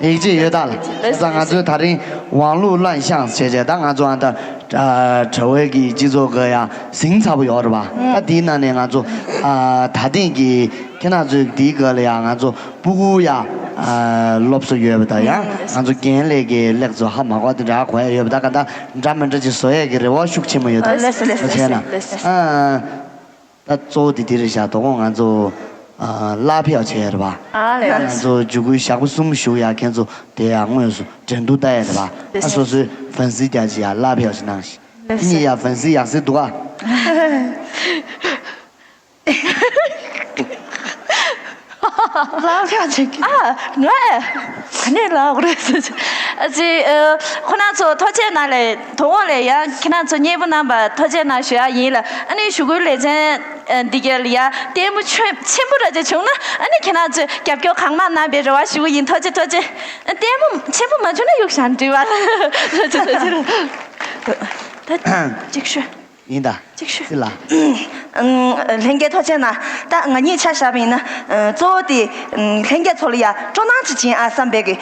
ཡིག་ཆ་ཡོད་ད་ལ། ད་ང་ཚོའི་ད་རིང་ཝང་ལུའུ་ལོན་ཤང་བྱས་བྱས་ད་ང་ཚོ་ཨ་ད་དྲ་བའི་གི་སྤྱི་ཚོགས་གི་ཡ་ཟིང་ཚ་པོ་ཡོད་རེད་བ། ད་དེའི་ནང་ནས་ང་ཚོ་ཨ་ད་ཐེངས་ཀྱི་ཁྱེད་རང་ཚོའི་དེའི་སྐབས་ལ་ཡ་ང་ཚོ་སྤུ་གུ་ཡ་ཨ་སློབ་གསོ་ཡོད་པ་དང་ཡང་ང་ཚོ་རྒན་ལགས་ཀྱི་ལེགས་ཚོ་ཧ་མ་གོ་དེ་འདྲ་གོ་ཡ་ཡོད་པ། ད་ག་ད་འདྲ་མི་འདྲ་ཅིག་བཟོ་ཡས་ཀྱི་རེ་བ་ཤུགས་ཆེན་པོ་ཡོད། ད་ལགས་སོ་ལགས་སོ་བྱས་ན་ལགས་སོ་ལགས་སོ། ཨ་ད་གཙོ་བོ་དེ་དེ་རེད་ཤག་དོ་དགོང་ང་ཚོ་ཨ་གླ་ཕེབས་བྱས་ཡ་རེད་པ། ཨ་ལས། ང་ཚོ་འཇུག་སྐུལ་ཞག་པོ་གསུམ་བཞུགས་ཡ་ཁྱེད་ཚོ་དེ་ཡ་དངོས་སུ་འགྲན་བསྡུར་ལྟ་ཡ་རེད་པ། ཨ་སོ་སོའི་ཧྥན་སི་རྒྱ་ཆེ་ཡ་གླ་ཕེབས་ཅིག་གནང་ཞིག་ཨ་ནི་ཡ་ཧྥན་སི་ཡག་སེ་འདུག་ཨ། ལག་ཆ་ཆེ་གི། ཨ་ང་ཨ་ནི་ལག་རེད་ཟེར། ཨ་ཙི་ཨ་ཁོ་རང་ཚོ་ཐུགས་རྗེ་གནང་ལས་དོ་དགོང་ལས་ཡང་ཁྱེད་རང་ཚོ་མཉེས་པོ་རྣམ་པ་ཐུགས་རྗེ་གནང་ཞུ་ཡ་ཡིན་ལ། ཨ་ནི་ཞུ་སྐུལ་ལས་ཚན་འདི་ག་ལ་ཡ་ལྟད་མོ་ཆེན་ཆེན་པོ་ར་ཅིག་བྱུང་ན་ཨ་ནི་ཁྱེད་རང་ཚོས་རྒྱབ་སྐྱོར་གང་མང་གནང་བའི་རེ་བ་ཞུ་གི་ཡིན། ཐུགས་རྗེ་ཐུགས་རྗེ། ལྟད་མོ་ཆེན་པོ་མ་བྱུང་ན་གཡུག་བཞག་འགྲིག་པ། ཐུགས་རྗེ་ཐུགས་རྗེ། ད་ཅིག་ཤོད། ཡིན་ད། ཅིག་ཤོད། ཅི་ལ། ལྷན་རྒྱས་ཐུགས་རྗེ་གནང་། ད་ང་གཉིས་ཆ་བཞག་པ་ཡིན་ན། གཙོ་བོ་དེ་ལྷན་རྒྱས་ཚོ་ལ་ཡ་སྤྲོ་སྣང་ཅིག་བྱིན་ཨ་བསམ་པའི་གི་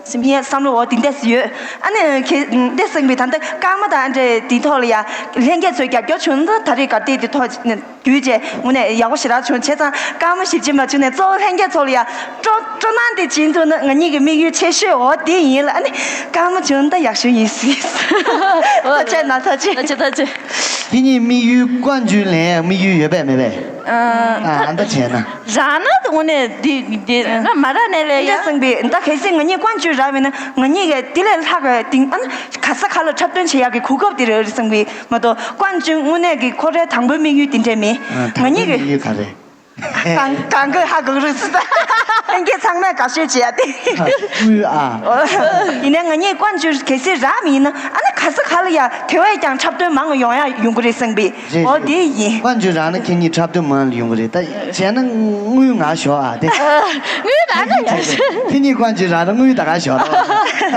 སེམས་ཡས་བསམ་བློ་འོ་དེ་འདྲས་ཡོད། ཨ་ནི་ཁྱེད་འདྲས་གསུངས་པའི་ད་ལྟ་སྐར་མ་དང་འདྲས་དེ་ཐོག་ལ་ཡ་ལྷན་རྒྱས་ཚོས་རྒྱབ་སྐྱོར་བྱུང་ན་ད་རེས་ག་དེ་དེ་ཐོག་བརྒྱུད་བྱས་དངོས་གནས་ཡག་པོ་ཞེ་དྲག་བྱུང་། བྱས་ཙང་སྐར་མ་ཞིབ་ཅིག་མ་བྱུང་ནས་གཙོ་བོ་ལྷན་རྒྱས་ཚོ་ལ་ཡ་སྤྲོ་སྤྲོ་སྣང་དེ་བྱིན་ཐུབ་ན་ང་གཉིས་ཀྱི་དམིགས་ཡུལ་ཆེ་ཤོས་འོ་དེ་ཡིན་ལ། ཨ་ནི་སྐར་མ་བྱུང་ན་ད་ཡག་ཤོས་ཡིན་སྲིད། ཐུགས་རྗེ་གནང་། ཐུགས་རྗེ། ཐུགས་རྗེ་ཐུགས་རྗེ། ཁྱེད་གཉིས་དམིགས་ཡུལ་བཀའ་འགྱུར་ལེན་དམིགས་ཡུལ་ཡོད་པས་མེད་པས། ཨ་ཨ་ད་བྱས་ན། རང་ན་དངོས་གནས་འདི་འདི་ན་མ་ར་ནས་ལས་ཡ། འདི་གསུངས་པའི་ད་གལ་སྲིད་ང་གཉིས་བཀའ་འགྱུར་རག་པས་ན་ང་གཉིས་ཀྱི་དེ་ལས་ལྷག་གི་དེང་ཨ་ན་ག་ས་ག་ལ་འཁྲབ་སྟོན་བྱེད་ཡག་གི་གོ་སྐབས་དེ་རེད་གསུངས་པའི་མ་གཏོགས་བཀའ་འགྱུར་དངོས་གནས་ཀྱི་ཁོ་རའི་དང་པོའི་དམིགས་ཡུལ་དེ་འདྲས་མིན། ཨ་ང་གཉིས་ཀྱི་དམིགས་ཡུལ་ག་རེ། གང་གང་གི་ཧ་གོ་རུ་སི་ད་ལྷན་རྒྱས་ཚང་མས་དགའ་ཤོས་བྱེད་ཡ་དེ། དངུལ་ཨ། ཡིན་ནའི་ང་གཉིས་བཀའ་འགྱུར་གལ་སྲིད་རག་མི་ཡིན་ན་ཨ་ནི་ག་ས་ག་ལ་ཡ་དེ་བས་ཀྱང་འཁྲབ་སྟོན་མང་ཡོང་ཡ་ཡོང་གི་རེད་གསུངས་པས། རེད་འོ་རེད། དེ་ཡིན། བཀའ་འགྱུར་རག་ན་ཁྱེད་གཉིས་འཁྲབ་སྟོན་མང་ཡོང་གི་རེད། ད་བྱས་ན་དངུལ་ང་ཞོག་ཨ་དེ། དངུལ་རག་ན་ཡ། ཁྱེད་གཉིས་བཀའ་འགྱུར་རག་ན་དངུལ་ད་ག་ཞོག་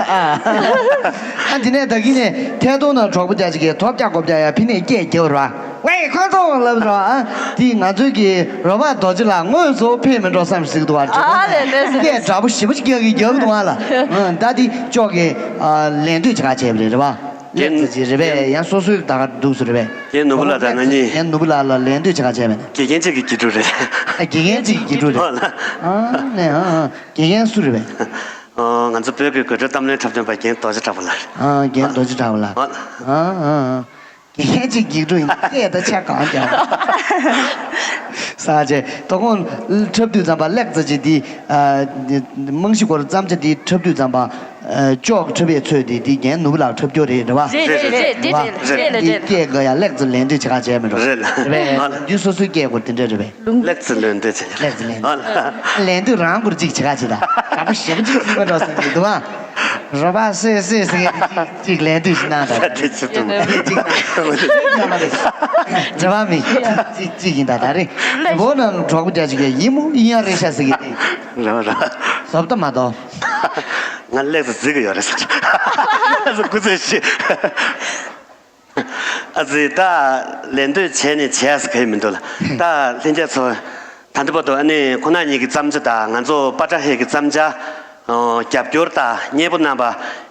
ཨ། ཨ་དེ་ནས་ད་གིན་ནས་ཐད་གཏོང་ནང་གྲོགས་པོ་རྒྱ་ཆེ་གིས་ཐོབ་རྒྱག་གོ་རྒྱག་ཡ་ཕི་ནས་སྐད་རྒྱབ་ར། ཝེ་ཁོང་ཚོ་ལབ་རོགས་ཨ། དེ་ང་ཚོའི་གི་རོ་བ་རྡོ་རྗེ་ལགས་དངོས་སུ་ཕེབས་མི་འགྲོ་བསམ་ཟིག་འདུག་བ། ཨ་ལས་ལས་ཟེར། སྐད་འདྲ་པོ་ཞེ་པོ་ཅིག་རྒྱག་གི་རྒྱག་གི་འདུག་ཨ་ལ། ཨ་ད་དེ་ཅོག་གི་ཨ་ལེན་འདོད་བྱེད་ག་བྱས་པ་རེད་རེད་བ། ལེགས་ཚ་ཅིག་རེད་པས། ཡང་སོ་སོའི་ད་ག་འདུག་སུ་རེད་པས། རྒན་ནོར་བུ་ལགས་དང་ང་གཉིས། རྒན་ནོར་བུ་ལགས་ལ་ལེན་འདོད་བྱེད་ག་བྱས་པས་ན། དགེ་རྒན་གཅིག་གི་དགེ་ཕྲུག་རེད། ཨ་དགེ་རྒན་གཅིག་གི་དགེ་ཕྲུག་རེད། ཨོ་ལ། ཨ་ནས་ཨ་ཨ་དགེ་རྒན་སུ་རེད་པས། ཨོ་ང་ཚོ་བོད་ཀྱི་དགོད་བྲོའི་གཏམ་གླེང་འཁྲབ་སྟོན་པ་རྒན་རྡོ་རྗེ་གྲགས་པ་ལགས་རེད། ཨ་རྒན་རྡོ་རྗེ་གྲགས་པ་ལགས། ཨོ་ལ། ཨ་ཨ་ཨ། དགེ་རྒན་གཅིག་གི་དགེ་ཕྲུག་ཡིན། སྐད་ད་ཆ་གང་རྒྱག་ས་ཆེ་དོ་དགོང་འཁྲབ་དུས་ཙམ་པ་ལེགས་ཙ་ཅིག་འདི་ཨ་འདི་རྨང་གཞི་སྐོར་བརྩམས་བྱ་འདི་འཁྲབ་དུས་ཙམ་པ་ཨ་ཅོག་འཁྲབ་པའི་ཚོད་འདི་འདི་རྒན་ནོར་བུ་ལགས་འཁྲབ་རྒྱུ་རེད་རེད་བ། རེད་རེད་རེད་རེད་རེད་རེད་རེད་རེད། འདི་སྐད་ག་ཡ་ལེགས་ཙ་ལེན་འདོད་བྱེད་ག་བྱས་མི་འགྲོ། རེད་ལ། རེད་པས། ཨ་ལ། འདི་སོ་སོའི་སྐད་སྐོར་དེ་འདྲ་རེད་པས། ལེགས་ཙ་ལེན་འདོད་བྱེད། ལེགས་ཙ་ལེན། ཨ་ལ། ལེན་འདོད་རང་སྐོར་གཅིག་བྱེད་ག་བྱེད་ད། དྲང་པོ་ཞེ་པོ་གཅིག་ཟིན་པ་འགྲོ་ཟིན་གྱི་འདུག་ཨ། རོ་པ་སོས་སོས་ཟེར་མཁན་གཅིག་གཅིག་ལན་དུས་ཤིག་གནང་དང་། དེ་ཆུ་དུང་། གཅིག་གཅིག་གནང་། རེ་བ་མི་གཅིག་གཅིག་ཡིན་ད། ད་རེས་འོ་ན་གྲོགས་པོ་རྒྱ་ཆེ་གིས་ཡིན་མོ་ཡིན་ཡ་རེད་ཤག་ཟེར་གི་དེ། རེ་བ་རེ་བ། བཟོ་ལྟ་མ་གཏོགས། ང་ལེགས་སུ་འཛིན་གི་ཡོད་རེད་ཟེར། སྐུ་ཚེ་ཞི། ཨ་ཙི་ད་ལེན་འདོད་བྱས་ནས་བྱས་ཟེར་གི་མི་འདུག་ལ། ད་ལྷན་རྒྱས་ཚོ། ད་ལྟ་བར་དུ་ཨ་ནི་ཁོ་ན་ཉིད་ཀྱི་བརྩམས་བྱ་དང་ང་ཚོ་པ་ཏྲ་ཧེ་གི་བརྩམས་བྱ། ཨོ་རྒྱབ་སྐྱོར་དང་མཉེས་པོ་གནང་བ་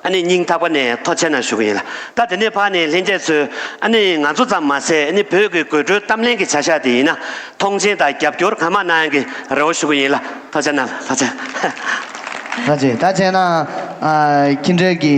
ཨ་ནི་སྙིང་ཐག་པ་ནས་ཐུགས་རྗེ་གནང་ཞུ་གི་ཡིན་ལ། ད་དེ་ནས་ཕར་ནས་ལྷན་རྒྱས་ཚོས་ཨ་ནི་ང་ཚོ་ཙམ་མ་ཟད་ཨ་ནི་བོད་ཀྱི་དགོད་བྲོའི་གཏམ་གླེང་གི་བྱ་གཞག་དེ་ཡིན་ན་མཐོང་ཆེན་དང་རྒྱབ་སྐྱོར་གང་མང་གནང་ཡག་གི་རེ་བ་ཞུ་གི་ཡིན་ལ། ཐུགས་རྗེ་གནང་། ཐུགས་རྗེ། ཐུགས་རྗེ། ད་བྱས་ན་ཨ་ཁྱེད་འདྲ་གི་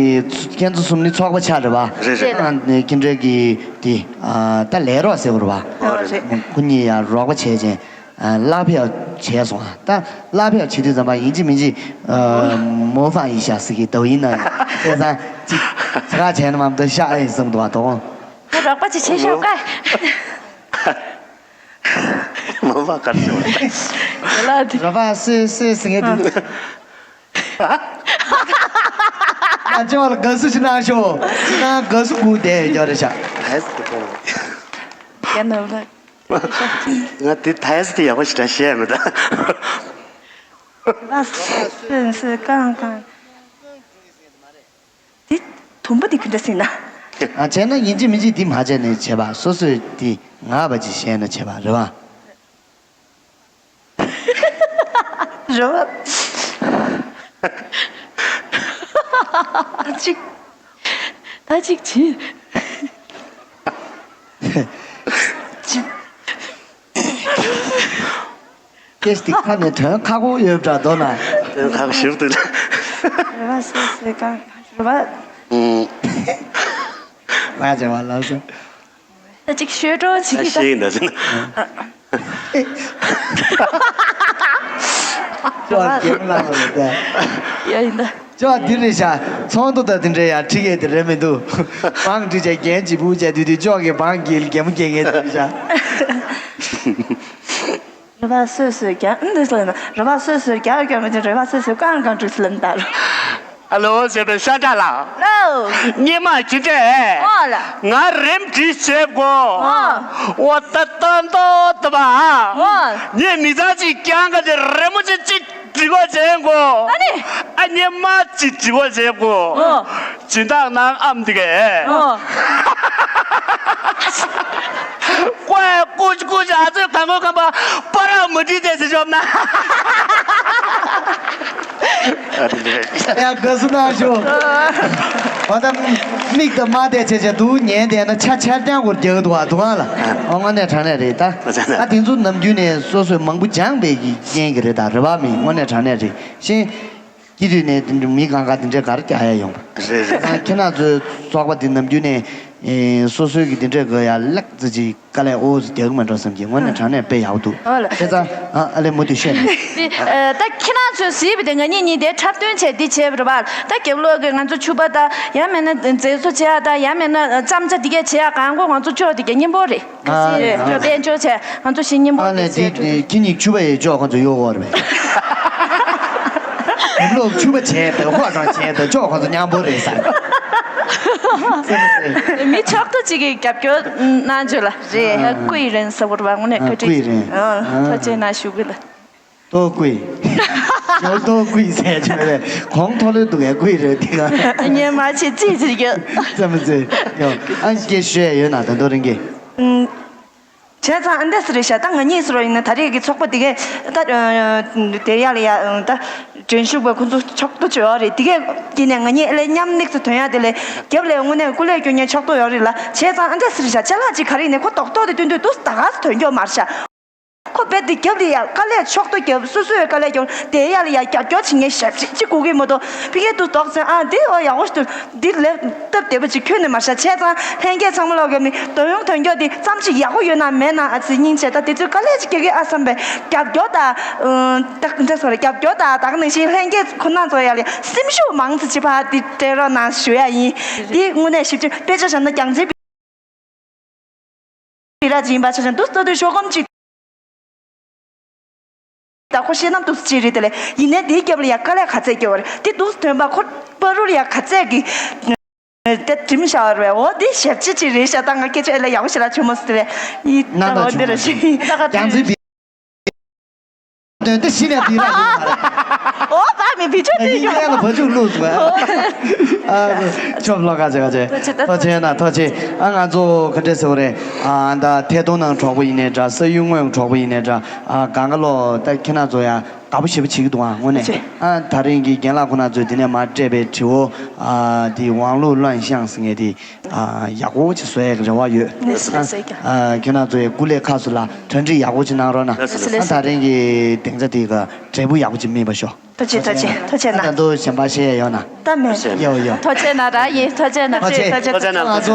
ཁྱེད་ཚོ་གསུམ་ནི་ཚོགས་པ་ཆགས་རེད་བ། རེད་རེད། ཨ་ནི་ཁྱེད་འདྲ་གི་དེ་ཨ་ད་ལས་རོགས་ཟེར་བ་རེད་བ། ཨོ་རེད། ཁོ་གཉིས་ཡང་རོགས་པ་བྱས་བྱས། ཨ་གླ་ཕེབས་ བྱས་སོང་ཨ། ད་བསླབ་ཡག་བྱེད་དུས་ཙམ་པ་ཡིན་གཅིག་མིན་གཅིག་ཨ། མོ་ཧྥང་ཡིན་ཤག་ཟེར་གི་ལྟ་བུ་ཡིན་ན་ཡང་བྱས་ཙང་གཅིག་ཚ་ཁ་བྱས་ན་མ་གཏོགས་ཤ་ཨེ་བསམ་འདུག་བ་དོ། ད་རོགས་པ་ཅིག་བྱེད་ཤོག་ཀ། མོ་ཧྥང་གར་སོང་། ལ་དེ། རོགས་པ་སོས་སོས་ཟེར་ངེས་འདུག་ང་ཅོག་ལ་དགའ་བསུ་ཞིག་གནང་ཤོག་ང་དགའ་བསུ་སྒུག་བསྡད་ཡོད་རེད་ཤག་ད་ཡ་སི་ཏི་པོ། རྒྱ་ནག་ལ། ང་དེ་ད་ཡ་སི་ཏི་ཡག་པོ་ཞིག་འདྲ་བཤད་མི་འདུག་ལ་སོ་སོ་སོ་གང་གང་། དེ་དུམ་བུ་དེ་ག་འདྲ་ཟེར་ན། ཨ་བྱས་ན་ཡིན་གཅིག་མིན་གཅིག་འདི་མ་བྱས་ནས་བྱས་པ་སོ་སོས་དེ་ངག་པ་ཅིག་བཤད་ན་བྱས་པ་རེད་བ། རེད་བ། ད་ཅིག་ད་ཅིག་བྱིས། སྐད་ཆ་དེ་ཁ་ནས་དོན་ཁག་པོ་ཡོད་པ་འདྲ་འདུག་ན། དོན་ཁག་པོ་ཞིག་འདུག་ན། རེད་བ་སོ་སོའི་གང་རེད་བ། ཨུམ། ང་བྱས་པ་ལགས་སོ། ད་ཅིག་ཤོད་འགྲོ་ཅིག་ད་ཤེས་ཡིན་ད་ཟེར་ན། ཅོག་རྒན་ལགས་ལ་ད། ཡ་ཡིན་ད། ཅོག་འདི་རེད་ཤག་ཚོགས་འདུ་ད་འདི་འདྲ་ཡ་ཁྲིད་ཡས་དེ་རེད་མི་འདུག་བང་ཁྲིད་བྱས་རྒན་གཅིག་པུ་བྱས་དུས་དུས་ཅོག་གི་བང་གི་རྒན་མོ་རྒན་ངེས་དེ་རེད་ཤག་རེད་བ་སོས་སོས་རྒྱ་ཨ་འདི་ཟེར་ན་རེད་བ་སོས་སོས་རྒྱ་ཡོད་རྒྱ་མི་འདུག་རེད་བ་སོས་སོས་གང་གང་འགྲིག་སི་ལམ་ད་རུ། ཨ་ལོ་ཟེར་བའི་ཤ་ཁྲག་ལགས། ལོ། སྙེ་མ་ཁྱི་ཁྲས། ཨོ་ལ། ང་རིམ་གྲིས་བྱེད་དགོ་ཨོ། ཨོ་ད་ཏོ་ཏོ་ཏོ་བ། ཨོ། ངས་མི་ཚང་གཅིག་རྐྱང་ག་དེ་རི་མོ་ཅིག་གཅིག་འབྲི་གོ་བྱེད་དགོ་ཨ་ནི། ཨ་སྙེ་མ་གཅིག་འབྲི་གོ་བྱེད་དགོ་ཨོ། སྦྱིན་བདག་ནང་ཨམ་འདི་གས། ཨོ། ཀོའི་ཀུ་ཅི་ཀུ་ཅི་ཨ་ཚོད་གང་གོ་གང་པ་པ་ར་མ་འདྲི་དེ་ཟེར་ཤོབ་ན། ཡ་དགའ་བསུ་གནང་ཞུ། འོ་ད་མིག་དང་མ་བལྟས་བྱས་བྱས་འདུག་ཉན་བསྡད་ན་ཆ་ཆར་རྐྱང་སྐོར་རྒྱག་གི་འདུག་བ་འདུག་ཨ་ལ། འོ་དངོས་གནས་དྲང་གནས་རེད་ད། ཨ་དེ་ཚོ་ནམ་རྒྱུན་ནས་སོ་སོས་མང་པོ་སྦྱངས་པའི་གི་རྐྱེན་གི་རེད་ད་རེད་བ་མི་དངོས་གནས་དྲང་གནས་རེད་ཤེས། སྐྱེས་དུས་ནས་དེ་འདྲ་མི་གང་ག་དེ་འདྲའི་གར་རྒྱག་ཡ་ཡོང་པ། རེད་རེད། ཨ་ཁྱེད་རང་ཚོའི་ཚོགས་པ་འདི་ནམ་རྒྱུན་ནས་ཨེ་སོ་སོའི་གི་དེ་འདྲའི་གི་ཡ་ལེགས་ཙི་ཅིག་དཀའ་ལས་ཨོ་ཙི་རྒྱག་གི་མེད་འགྲོ་བསམ་གྱི་དངོས་གནས་དྲང་གནས་དཔེ་ཡག་པོ་འདུག་ཨོ་ལ། བྱས་ཙང་ཨ་ཨ་ལས་མུ་མཐུད་བཤད་ན། དེ་ཨ་ད་ཁྱེད་རང་ཚོས་གཟིགས་པ་དེ་ང་གཉིས་གཉིས་དེ་འཁྲབ་སྟོན་བྱས་འདི་བྱས་པ་རེད་པ། ད་རྒྱབ་ལོགས་གི་ང་ཚོ་ཕྱུ་པ་ད་ཡང་མེད་ན་མཛེས་བཟོ་བྱེད་ཡ་ད་ཡང་མེད་ན་བརྩམས་བྱ་འདི་གས་བྱེད་ཡ་གང་དགོས་ང་ཚོ་ཕྱོགས་འདི་གས་གཉེན་པོ་རེད། ག་ཨ་སི་རེད་ཨ་དཔལ་འབྱོར་བྱས་ང་ཚོ་བཞི་གཉིས་པོ་ཨ་ནས་དེ་དེ་ཁྱེད་གཉིས་ཕྱུ་པ་ཡི་ཅོག་ཁོ་ཚོ་གཡོག་གོ་རེད་པས། ལོག་ཕྱུ་པ་བྱས་པའི་ཧོ་ཀྲང་བྱས་པའི་ཅོག་ཁོ་ཚོ་མཉམ་པོ་རེད་ཟེར། མི་ཕྱོགས་གཏོགས་གཅིག་གིས་རྒྱབ་སྐྱོར་གནང་བྱོས་ལ་རེད། ཨ་ཀུའི་རེན་ཟེར་བོར་བ་དངོས་གནས་ཨ་བཀའ་དྲིན་ཀུའི་རེན་ཨ་ཨ་ཐུགས་རྗེ་གནང་ཞུ་གི་ལ། ཏོ་ཀུའི། ཡོ་ཏོ་ཀུའི་ཟེར་བྱས་པས་གོང་མཐོ་ལོས་འདུག་གས་ཀུའི་རེད་དེ་ག་ཉན་མ་བྱེད་ཙི་ཙི་རྒྱབ། ཙམ་ཙི་ཡོ་ཨ་སྐད་ཤོད་ཡོད་ན་ད་དོ་རིང་གི་བྱས་ཙང་ཨ་འདྲས་རེད་ཤག་ད་ང་གཉིས་སུ་རོ་ཡིན་ན་ད་རེས་ཀྱི་ཚོགས་པ་འདི་གས་ད་དེ་ཡ་ལ་ཡ་ད་འགྲན་ཞུགས་པ་ཁོ་ཚོ་ཕྱོགས་གཏོགས་བྱོས་རེད། འདི་གས་ཀྱི་ནས་ང་གཉིས་ཨེ་ལས་མཉམ་ནིག་ཏུ་ཐོན་ཡ་དེ་ལས་རྒྱབ་ལས་དངོས་གནས་སྐུ་ལས་སྐྱོན་མཁན་ཕྱོགས་གཏོགས་ཡོད་རེད་ལ། བྱས་ཙང་ཨ་འདྲས་རེད་ཤག་ཅ་ལག་ཅིག་ག་རེ་ཡིན་ནས་ཁོ་རྡོག་རྡོག་དེ་སྟོན་དུས་དུས་ད་ག་སུ་ཐོན་མཁན་མ་རེད་ཤག་ཁོ་རྦད་དེ་རྒྱབ་ལ་ཡ་དཀའ་ལས་ཕྱོགས་གཏོགས་རྒྱབ་སོ་སོའི་དཀའ་ལས་རྒྱབ་དེ་ཡ་ལ་ཡ་རྒྱབ་སྐྱོར་བྱེད་མཁན་ཞབས་ཕྱི་གཅིག་དགོས་ཀྱི་མ་གཏོགས་ཕ་གིའི་དུས་རྡོག་ཚོན་ཨ་འདི་ཨོ་ཡག་པོ་ཞིག་འདུག་འདི་ལས་སྟབས་བདེ་པོ་ཅིག་ཁྱོན་ནས་མ་ཤར། བྱས་ཙང་ལྷན་རྒྱས་ཚང་མ་ལོག་གི་མི་འདོད་ཡོང་དོན་འཁྱོག་འདི་ཙམ་ཞིག་ཡག་པོ་ཡོད་ན་མེད་ན་ཨ་ཙི་སྙིང་རྗེ། ད་དེ་ཚོའི་དཀའ་ལས་ཅིག་སྐྱེ་གི་ཨ་བསམ་པའི་རྒྱབ་སྐྱོར་དང་། ད་འདྲ་སོ་རེད། རྒྱབ་སྐྱོར་དང་ད་ག་ནང་བཞིན་ལྷན་རྒྱས་ཁོ་ན་ཚོ་ཡ་ལ་སེམས་ཤུགས་མང་ཙམ་ཅིག་ཕར་འདི་སྤྲད་རོགས་གནང་ཞུ་ཡ་ཡིན། འདི་དངོས་གནས་ཞིབ་ཅིག་དཔེ་ཆ་བཞག་ན་རྒྱལ་མཚན་སྦི་རག་ཅིག་ཡིན་པ་ཆ་བཞག་འདུག་ལྟ་དུས་ཤོག་སྒམ་ཅིག་ད་ཁོ་ཤེས་ནམ་འདུག་ཅི་རེད་དེ་ལས་ཡིན་ནའི་དེའི་རྒྱབ་ལ་ཡ་དཀའ་ལས་ག་ཚད་སྐྱེ་བ་རེད། དེ་འདུག་ཐོན་པ་ཁོ་པ་རུར་ཡ་ག་ཚད་ཀྱི་དེ་འགྲིམ་བཞག་པ་རེད། འོ་དེ་ཞབས་ཕྱི་ཅིག་རེད་ཤག་ད་ང་སྐད་ཆ་ཨེ་ལས་ཡག་པོ་ཞིག་ལ་བྱུང་མ་སོང་དེ་ལས་ཡིན། ད་འོ་དེ་ར་ཤི་རྒྱལ་མཚན་སྦི་དོན་དེ་ཤི་ནས་དེ་ར་ཡོད་མ་རེད། འོ་བ་མི་བི་ཅོ་དེ་ཡིན་ཡོད་ཡ་ལ་བ་ཕྱུགས་བླུགས་སོང་ཨ། ཨ་ཆོབ་ལོ་ཁ་ཆེ་ཁ་ཆེ། ཐོ་ཆེ་ན་ཐོ་ཆེ། ཨ་ང་ཚོ་ག་འདྲས་ཟེར་བ་རེད། ཨ་ད་ཐད་གཏོང་ནང་གྲོགས་པོ་ཡིན་ནའི་འདྲ། ས་ཡུལ་དངོས་གྲོགས་པོ་ཡིན་ནའི་འདྲ། ཨ་གང་ག་ལོ་ད་ཁྱེད་རང་ཚོ་ཡ་དགའ་པོ་ཞེ་པོ་བྱེད་ཀྱི་འདུག་ཨ་དངོས་གནས། ཨ་ད་རིང་གི་རྒན་ལགས་ཁོ་ན་ཚོས་འདི་ནས་མར་སྤྲད་པའི་དྲི་བ་ཨ་དེ་ཝང་ལུའུ་ལོན་ཤང་ཟེར་མཁན་དེ་ཨ་ཡག་པོ་ཅིག་བཟོ་ཡག་གི་རེ་བ་ཡོད། ཨ་ཁྱེད་རང་ཚོ་ཡ་སྐུ་ལས་ཁག་སུ་ལ་གྲ་སྒྲིག་ཡག་པོ་ཅིག་གནང་རོགས་གནང་། ཨ་ད་རིང་གི་སྡིངས་ཆ་དེ་ག་འབྲས་བུ་ཡག་པོ་ཅིག་སྨིན་པ་ཤོག་ཐུགས་རྗེ་ཐུགས་རྗེ་ཐུགས་རྗེ་གནང་། ད་དུང་གཞན་པ་བཤད་ཡ་ཡོད་ན། ད་མེད། ཡོ་ཡོ། ཐུགས་རྗེ་གནང་ར་ཡིན། ཐུགས་རྗེ་གནང་། ཐུགས་རྗེ་ཐུགས་རྗེ་གནང་། ང་ཚོ།